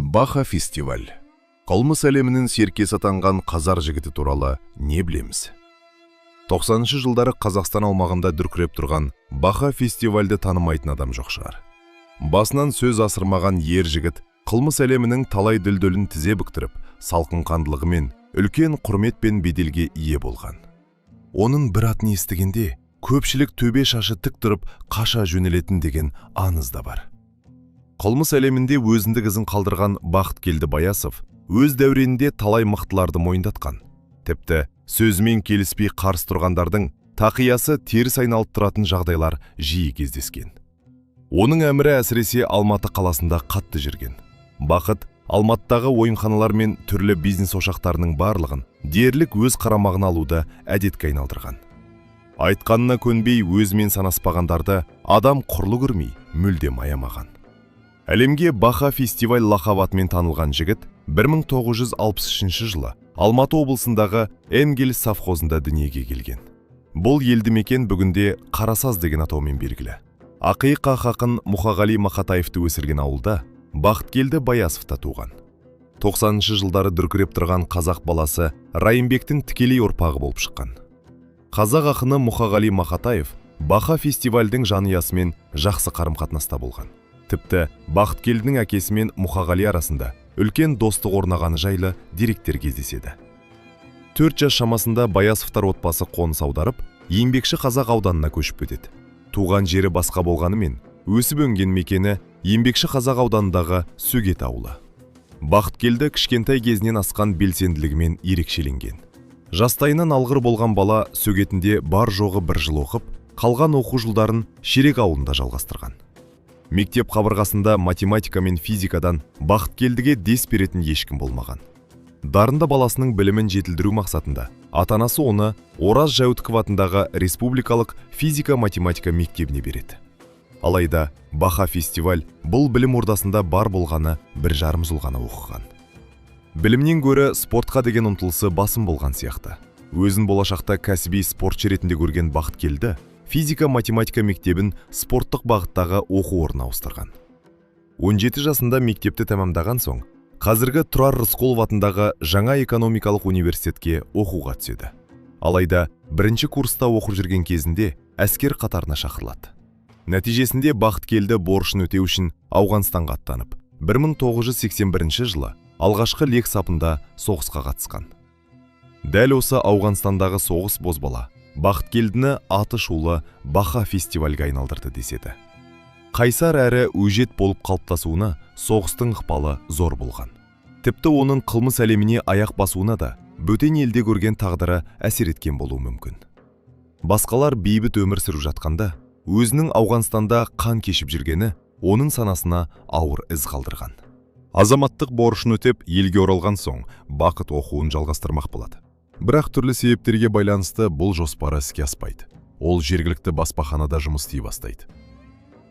Баха Фестиваль. Қылмыс әлемінің серкесі атанған қазақ жігіті туралы не білеміз? 90 жылдары Қазақстан аумағында дүркіреп тұрған Баха Фестивальді танымайтын адам жоқ шығар. Басынан сөз асырмаған ер жігіт қылмыс әлемінің талай дүлдүлін тізе бүктіріп, салқынқандылығымен үлкен құрмет пен беделге ие болған. Оның бір атын естігенде көпшілік төбе шашы тік тұрып қаша жөнелетін деген аңыз да бар. Қылмыс әлемінде өзіндік ізін қалдырған Бақыткелді Баясов өз дәуренінде талай мықтыларды мойындатқан. Тіпті сөзімен келіспей қарсы тұрғандардың тақиясы теріс айналып тұратын жағдайлар жиі кездескен. Оның әмірі әсіресе Алматы қаласында қатты жүрген. Бақыт Алматыдағы ойынханалар мен түрлі бизнес ошақтарының барлығын дерлік өз қарамағына алуды әдетке айналдырған. Айтқанына көнбей, өзімен санаспағандарды адам құрлы көрмей, мүлдем аямаған. Әлемге Баха Фестиваль лақап атымен танылған жігіт 1963 жылы Алматы облысындағы Энгельс совхозында дүниеге келген. Бұл елді мекен бүгінде Қарасаз деген атаумен белгілі. Ақиық ақын Мұқағали Мақатаевты өсірген ауылда Бақыткелді Баясов та туған. 90 жылдары дүркіреп тұрған қазақ баласы Райымбектің тікелей ұрпағы болып шыққан. Қазақ ақыны Мұқағали Мақатаев Баха Фестивальдің жанұясымен жақсы қарым-қатынаста болған. Тіпті Бақыткелдінің әкесі мен Мұқағали арасында үлкен достық орнағаны жайлы деректер кездеседі. 4 жас шамасында Баясовтар отбасы қоныс аударып, Еңбекші Қазақ ауданына көшіп кетеді. Туған жері басқа болғанымен, өсіп өнген мекені Еңбекші Қазақ ауданындағы Сөгет ауылы. Бақыткелді кішкентай кезінен асқан белсенділігімен ерекшеленген. Жастайынан алғыр болған бала Сөгетінде бар жоғы бір жыл оқып, қалған оқу жылдарын Шерек ауылында жалғастырған. Мектеп қабырғасында математика мен физикадан Бақыткелдіге дес беретін ешкім болмаған. Дарынды баласының білімін жетілдіру мақсатында ата-анасы оны Ораз Жәутіков атындағы республикалық физика-математика мектебіне береді. Алайда Баха Фестиваль бұл білім ордасында бар болғаны 1,5 жыл ғана оқыған. Білімнен гөрі спортқа деген ұмтылысы басым болған сияқты. Өзін болашақта кәсіби спортшы ретінде көрген Бақыткелді физика-математика мектебін спорттық бағыттағы оқу орнына ауыстырған. 17 жасында мектепті тәмамдаған соң, қазіргі Тұрар Рысқұлов атындағы жаңа экономикалық университетке оқуға түседі. Алайда бірінші курста оқып жүрген кезінде әскер қатарына шақырылады. Нәтижесінде Бақыткелді борышын өтеу үшін Ауғанстанға аттанып, 1981 жылы алғашқы лек сапында соғысқа қатысқан. Дәл осы Ауғанстандағы соғыс бозбала Бақыткелдіні аты шулы Баха Фестивальге айналдырды деседі. Қайсар әрі өжет болып қалыптасуына соғыстың ықпалы зор болған. Тіпті оның қылмыс әлеміне аяқ басуына да бөтен елде көрген тағдыры әсер еткен болуы мүмкін. Басқалар бейбіт өмір сүріп жатқанда, өзінің Ауғанстанда қан кешіп жүргені оның санасына ауыр із қалдырған. Азаматтық борышын өтеп, елге оралған соң, Бақыт оқуын жалғастырмақ болады. Бірақ түрлі себептерге байланысты бұл жоспары іске аспайды. Ол жергілікті баспаханада жұмыс істей бастайды.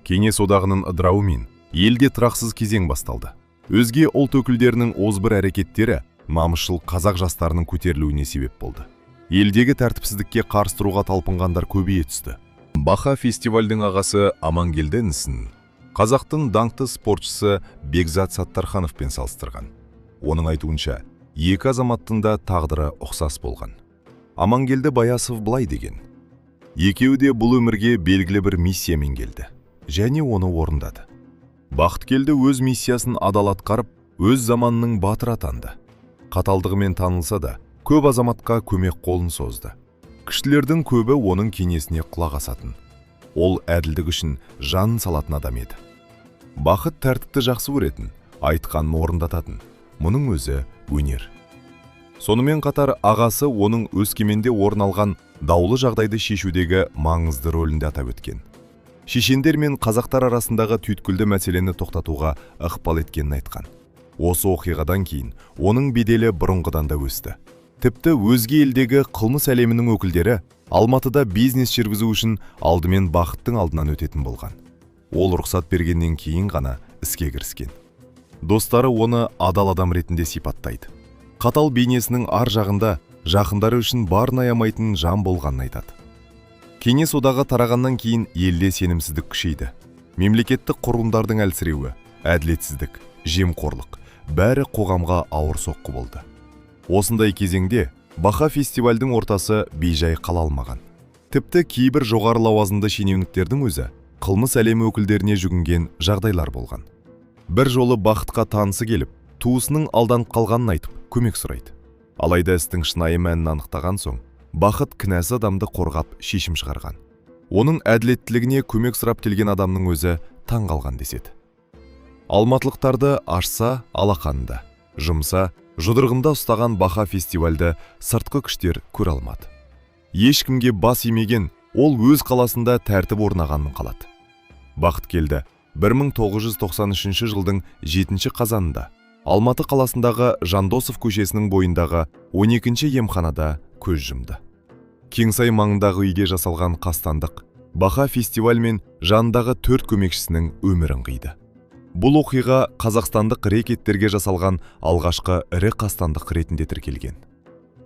Кеңес одағының ыдырауымен елде тұрақсыз кезең басталды. Өзге ұлт өкілдерінің озбыр әрекеттері намысшыл қазақ жастарының көтерілуіне себеп болды. Елдегі тәртіпсіздікке қарсы тұруға талпынғандар көбейе түсті. Баха Фестивальдің ағасы Амангелді інісін қазақтың даңқты спортшысы Бекзат Саттархановпен салыстырған. Оның айтуынша, екі азаматтың да тағдыры ұқсас болған. Амангелді Баясов былай деген: «Екеуі де бұл өмірге белгілі бір миссиямен келді және оны орындады. Бақыткелді өз миссиясын адал атқарып, өз заманының батыры атанды. Қаталдығымен танылса да, көп азаматқа көмек қолын созды. Күштілердің көбі оның кеңесіне құлақ асатын. Ол әділдік үшін жанын салатын адам еді. Бақыт тәртіпті жақсы көретін, айтқанын орындататын. Мұның өзі өнер». Сонымен қатар ағасы оның Өскеменде орын алған даулы жағдайды шешудегі маңызды рөлін де атап өткен. Шешендер мен қазақтар арасындағы түйткілді мәселені тоқтатуға ықпал еткенін айтқан. Осы оқиғадан кейін оның беделі бұрынғыдан да өсті. Тіпті өзге елдегі қылмыс әлемінің өкілдері Алматыда бизнес жүргізу үшін алдымен Бақыттың алдынан өтетін болған. Ол рұқсат бергеннен кейін ғана іске кіріскен. Достары оны адал адам ретінде сипаттайды. Қатал бейнесінің ар жағында жақындары үшін барын аямайтын жан болғанын айтады. Кеңес одағы тарағаннан кейін елде сенімсіздік күшейді. Мемлекеттік құрылымдардың әлсіреуі, әділетсіздік, жемқорлық, бәрі қоғамға ауыр соққы болды. Осындай кезеңде Баха фестивальдің ортасы бейжай қала алмаған. Тіпті кейбір жоғары лауазымды шенеуніктердің өзі қылмыс әлемі өкілдеріне жүгінген жағдайлар болған. Бір жолы Бақытқа танысы келіп, туысының алданып қалғанын айтып, көмек сұрайды. Алайда істің шынайы мәнін анықтаған соң, Бақыт кінәсіз адамды қорғап шешім шығарған. Оның әділеттілігіне көмек сұрап келген адамның өзі таң қалған деседі. Алматылықтарды ашса алақанында, жұмса жұдырығында ұстаған Баха фестивальді сыртқы күштер көре алмады. Ешкімге бас имеген ол өз қаласында тәртіп орнағанын қалады. Бақыткелді 1993 жылдың 7 қазанында Алматы қаласындағы Жандосов көшесінің бойындағы 12 емханада көз жұмды. Кеңсай маңындағы үйге жасалған қастандық Баха фестиваль мен жанындағы төрт көмекшісінің өмірін қиды. Бұл оқиға қазақстандық рэкеттерге жасалған алғашқы ірі қастандық ретінде тіркелген.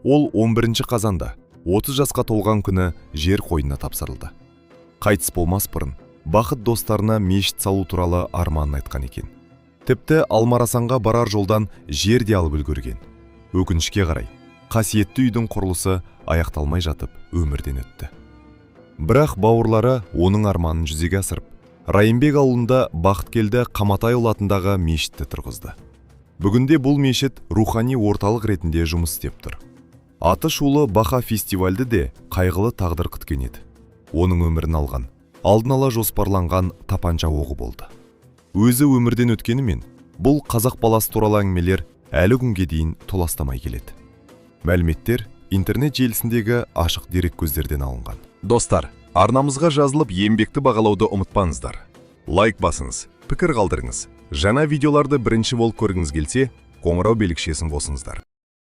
Ол 11 қазанда 30 жасқа толған күні жер қойнына тапсырылды. Қайтыс болмас бұрын Бақыт достарына мешіт салу туралы арманын айтқан екен. Тіпті Алмарасанға барар жолдан жер де алып үлгерген. Өкінішке қарай, қасиетті үйдің құрылысы аяқталмай жатып өмірден өтті. Бірақ бауырлары оның арманын жүзеге асырып, Райымбек ауылында Бақыткелді Қаматайұлы атындағы мешітті тұрғызды. Бүгінде бұл мешіт рухани орталық ретінде жұмыс істеп тұр. Аты шулы Баха фестивальді де қайғылы тағдыр күткен еді. Оның өмірін алған, алдын ала жоспарланған тапанша оғы болды. Өзі өмірден өткенімен, бұл қазақ баласы туралы әңгімелер әлі күнге дейін толастамай келеді. Мәліметтер интернет желісіндегі ашық дереккөздерден алынған. Достар, арнамызға жазылып, еңбекті бағалауды ұмытпаңыздар. Лайк басыңыз, пікір қалдырыңыз. Жаңа видеоларды бірінші болып көргіңіз келсе, қоңырау белгішесін басыңыздар.